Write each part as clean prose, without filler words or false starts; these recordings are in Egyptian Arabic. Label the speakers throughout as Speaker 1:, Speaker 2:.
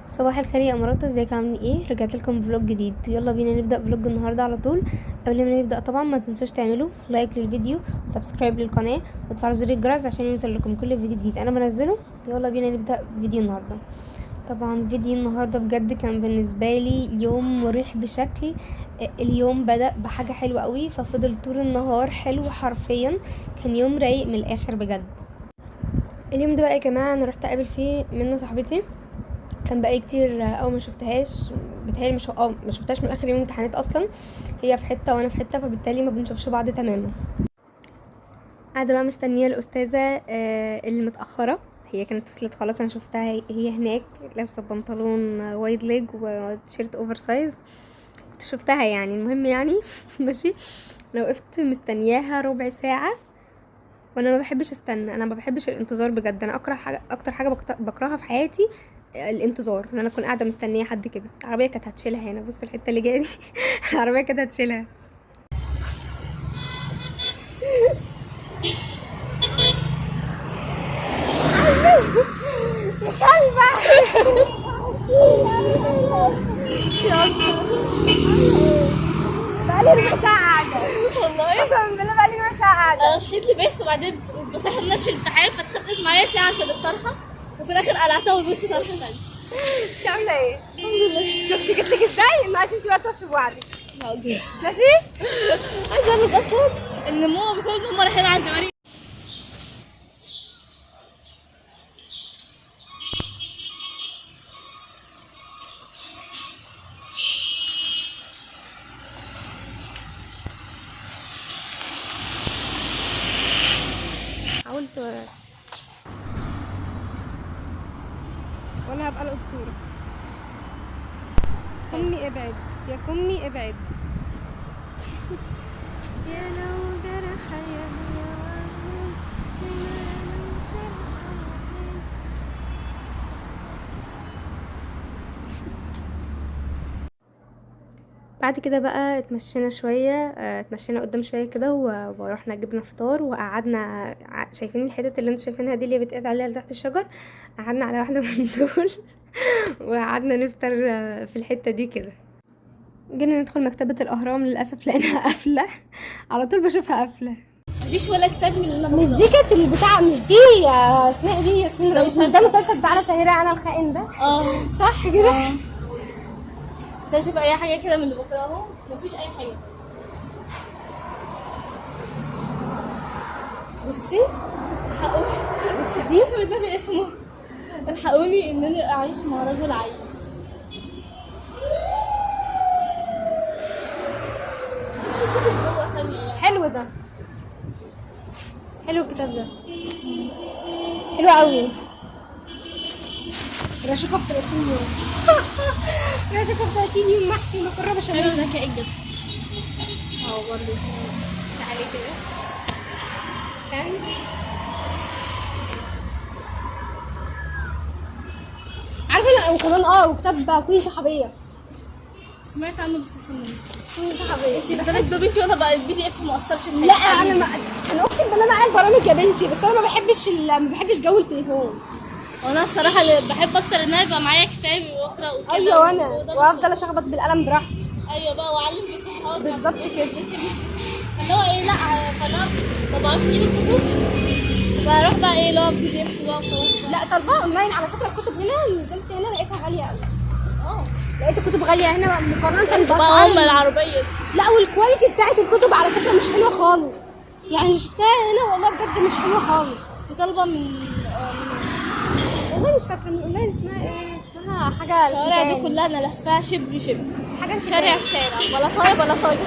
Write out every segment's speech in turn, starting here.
Speaker 1: صباح الخير يا امارات، ازيك؟ عاملين ايه؟ رجعت لكم vlog جديد. يلا بينا نبدا vlog النهارده على طول. قبل ما نبدا طبعا ما تنسوش تعملوا like للفيديو و subscribe للقناة وتفعلوا زر الجرس عشان يوصل لكم كل فيديو جديد انا بنزله. يلا بينا نبدا فيديو النهارده. طبعا فيديو النهارده بجد كان بالنسبة لي يوم مريح بشكل. اليوم بدا بحاجة حلوة قوي، ففضل طول النهار حلو حرفيا. كان يوم رايق من الاخر بجد. اليوم ده بقى يا جماعة انا رحت اقابل فيه منى صاحبتي، كان بقالي كتير أوي ما شفتهاش، بتهيألي مش ما شفتهاش من اخر يوم امتحانات اصلا. هي في حتة وانا في حتة، فبالتالي ما بنشوفش بعض تماما. قاعدة بقى مستنيه الاستاذة اللي متاخرة، هي كانت وصلت خلاص، انا شفتها هي هناك لابسه بنطلون wide leg وتيشيرت oversize، كنت شفتها يعني. المهم يعني ماشي، انا وقفت مستنياها ربع ساعة، وانا ما بحبش استنى، انا ما بحبش الانتظار بجد. انا اكره حاجة، اكتر حاجة بكرهها في حياتي الانتظار، ان انا اكون قاعدة مستنيه حد كده. العربية كانت هتشيلها هنا، بص الحتة اللي جاية دي العربية كانت هتشيلها. يا كلبه بقالي ربع ساعة قاعدة،
Speaker 2: والله
Speaker 1: قسما بالله بقالي ربع ساعة قاعدة.
Speaker 2: انا صحيت لبست وبعدين بس احنا بنمشي الامتحان فاتخدت معايا ساعة عشان الطرحة، وفي الاخر قلعتها ولبست طرحه ثانية.
Speaker 1: انت عامله ايه؟ الحمد لله. شفتي جبت لك ازاي؟ ناقص انت بقى تقفي بوعدك،
Speaker 2: حاضر.
Speaker 1: ماشي؟
Speaker 2: عايزه اقول لك اصلا ان ماما بتقول ان هم رايحين عند مريم.
Speaker 1: حاولت ولا هبقى القط صورة. كمي ابعد يا كمي ابعد. يا لو جرح يا وعين، يا لو سرح وعين. بعد كده بقى اتمشينا شوية، اتمشينا قدام شوية كده ورحنا جبنا فطار وقعدنا. شايفين الحتت اللي انتوا شايفينها دي اللي بتقعد عليها تحت الشجر؟ قعدنا على واحدة من دول وقعدنا نفطر في الحتة دي كده. جينا ندخل مكتبة الأهرام، للأسف لقيناها قافلة، على طول بشوفها قافلة.
Speaker 2: مفيش ولا كتاب من اللي انا
Speaker 1: مش
Speaker 2: بقراه.
Speaker 1: دي كانت البتاع، مش دي يا اسماء، دي ياسمين
Speaker 2: ده
Speaker 1: رئيس، مش ده مسلسل بتاعنا شهيرة أنا الخائن ده؟
Speaker 2: اه
Speaker 1: صح كده؟
Speaker 2: سايسه في اي حاجة كده من اللي بقراهم، مفيش اي حاجة.
Speaker 1: بصي
Speaker 2: الحقوني،
Speaker 1: بصي دي
Speaker 2: شوفوا النبي اسمه، الحقوني ان انا اعيش مع رجل عايش. في كتب جوه تانية يعني.
Speaker 1: حلو ده، حلو الكتاب ده، حلو قوي. رشاقة في 30 يوم. رشاقة في 30 يوم، محشي ومكرونة
Speaker 2: حلو
Speaker 1: بشاميل.
Speaker 2: ذكاء الجسد.
Speaker 1: اه برضه تعالي كده. كان عارفة، لا وكمان وكتاب كوني صحابية.
Speaker 2: سمعت عنه بس لسه ما
Speaker 1: كوني صحابية.
Speaker 2: انت بتقدري تطلبي انت وانا بقى ال PDF ما اثرش في
Speaker 1: لا انا ما انا اقسم بالله معايا البرامج يا بنتي، بس انا ما بحبش ما بحبش جو التليفون.
Speaker 2: وانا الصراحة اللي بحب اكتر ان انا يبقى معايا كتابي واقرا وكده.
Speaker 1: ايوه وانا
Speaker 2: وده بس-
Speaker 1: وافضل اشخبط بالقلم براحتي.
Speaker 2: ايوه بقى واعلم في الصفحات
Speaker 1: بالظبط كده.
Speaker 2: فاللي هو ايه، لا فانا ما بعرفش اجيب الكتب، بروح بقى ايه اللي هو PDF بقى وخلاص.
Speaker 1: لا طالباها اونلاين على فكرة. الكتب هنا نزلت هنا لقيتها غالية قوي. لقيت الكتب غالية هنا مقارنة
Speaker 2: بقى
Speaker 1: باسعار
Speaker 2: هم العربية.
Speaker 1: لا وال quality بتاعت الكتب على فكرة مش حلوة خالص، يعني اللي شفتها هنا والله بجد مش حلوة خالص.
Speaker 2: انت طالبه من
Speaker 1: والله مش فاكره من اونلاين اسمها ايه، اسمها حاجة
Speaker 2: الشوارع دي
Speaker 1: الختان.
Speaker 2: كلها انا لفاها شبر شبر،
Speaker 1: حاجة الختان.
Speaker 2: شارع شارع، بلا طايه بلا طايه.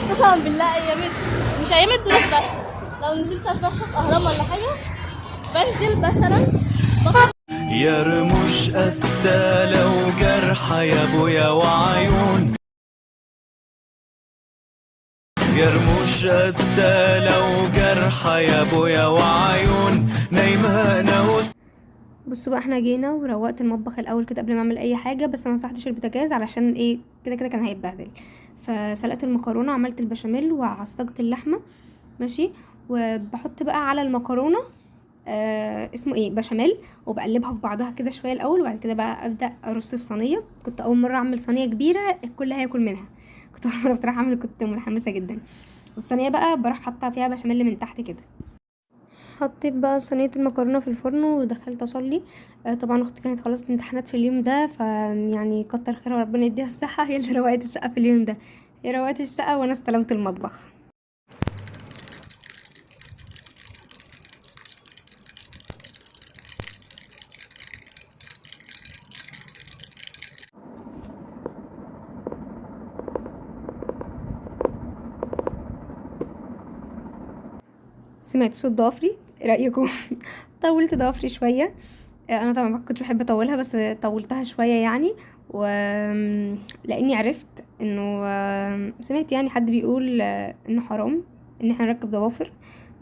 Speaker 2: قسما بالله ايام مش ايام الدروس بس، لو نزلت اتمشى في اهرام ولا حاجة بنزل مثلا بخرج
Speaker 3: يا رموش قتالة وجرحى يا ابويا وعيون، يا رموش قتالة وجرحى يا ابويا وعيون، نايمة انا وسط.
Speaker 1: بصوا بقى احنا جينا وروقت المطبخ الاول كده قبل ما اعمل اي حاجة، بس ما مسحتش البوتاجاز علشان ايه، كده كده كان هيتبهدل. فسلقت المكرونه وعملت البشاميل وعصجت اللحمة، ماشي. وبحط بقى على المكرونه اسمه ايه، بشاميل، وبقلبها في بعضها كده شوية الاول، وبعد كده بقى ابدا ارص الصينية. كنت اول مرة اعمل صينية كبيرة الكل هياكل منها، كنت اول مرة بصراحة اعمل، كنت متحمسة جدا. والصينيه بقى بروح حاطه فيها بشاميل من تحت كده. حطيت بقى صينية المكرونه في الفرن ودخلت اصلي. طبعا اختي كانت خلصت امتحانات في اليوم ده، فيعني كتر خيرها وربنا يديها الصحة، هي اللي روقت الشقة في اليوم ده، هي روقت الشقة وانا استلمت المطبخ. سمعت صوت ضوافري، ايه رايكم؟ طولت ضوافري شوية. انا طبعا ما كنتش بحب اطولها، بس طولتها شوية يعني، و لاني عرفت انه، سمعت يعني حد بيقول، انه حرام ان احنا نركب ضوافر،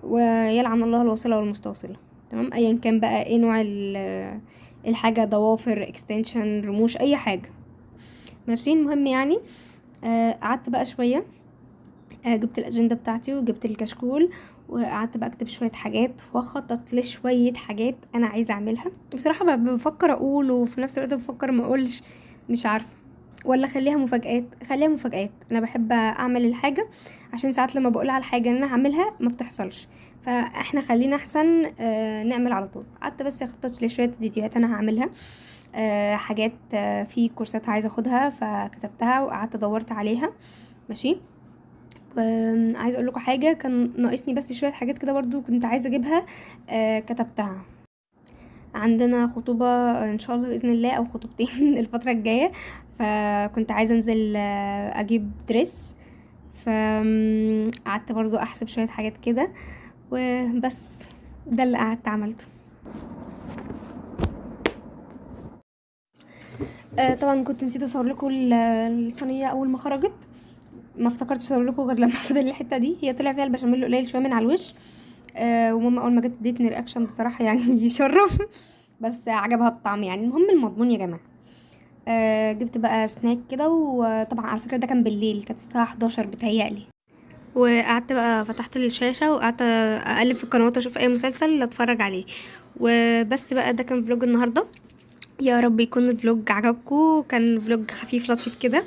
Speaker 1: ويلعن الله الواصلة والمستوصله، تمام، ايا كان بقى ايه نوع الحاجة، ضوافر، extension، رموش، اي حاجة، ماشي. المهم قعدت بقى شوية، جبت الاجندة بتاعتي وجبت الكشكول، وقعدت بقى اكتب شوية حاجات واخطط لشويه حاجات انا عايزه اعملها. بصراحة بفكر اقول، وفي نفس الوقت بفكر ما اقولش، مش عارفه، ولا خليها مفاجآت. خليها مفاجآت، انا بحب اعمل الحاجة عشان ساعات لما بقول على الحاجة ان انا هعملها ما بتحصلش، فاحنا خلينا احسن، نعمل على طول. قعدت بس اخطط لشويه فيديوهات انا هعملها، حاجات، في كورسات عايزه اخدها فكتبتها وقعدت دورت عليها، ماشي. عايزه اقول لكم حاجة، كان ناقصني بس شوية حاجات كده برضو كنت عايزه اجيبها، كتبتها. عندنا خطوبه ان شاء الله باذن الله، او خطوبتين الفترة الجاية، فكنت عايزه انزل، اجيب دريس، فقعدت برضو احسب شوية حاجات كده، وبس ده اللي قعدت عملته. طبعا كنت نسيت اصور لكم الصينية اول ما خرجت، ما افتكرتش اصور لكم غير لما فضل الحتة دي، هي طلع فيها البشاميل قليل شوية من على الوش. وماما اول ما جت ادتني رياكشن بصراحة يشرف، بس عجبها الطعم يعني. المهم المضمون يا جماعة. جبت بقى سناك كده، وطبعا على فكرة ده كان بالليل، كانت الساعة 11 بتهيألي، وقعدت بقى فتحت الشاشة وقعدت اقلب في القنوات اشوف اي مسلسل اتفرج عليه، وبس بقى. ده كان vlog النهارده، يا رب يكون ال vlog عجبكم، كان vlog خفيف لطيف كده.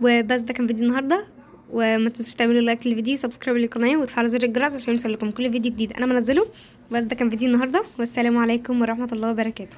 Speaker 1: وبس ده كان فيديو النهارده، وما تنسوش تعملوا like للفيديو، subscribe للقناة، وتفعلوا زر الجرس عشان يوصل لكم كل فيديو جديد انا بنزله. بس ده كان فيديو النهارده، والسلام عليكم ورحمة الله وبركاته.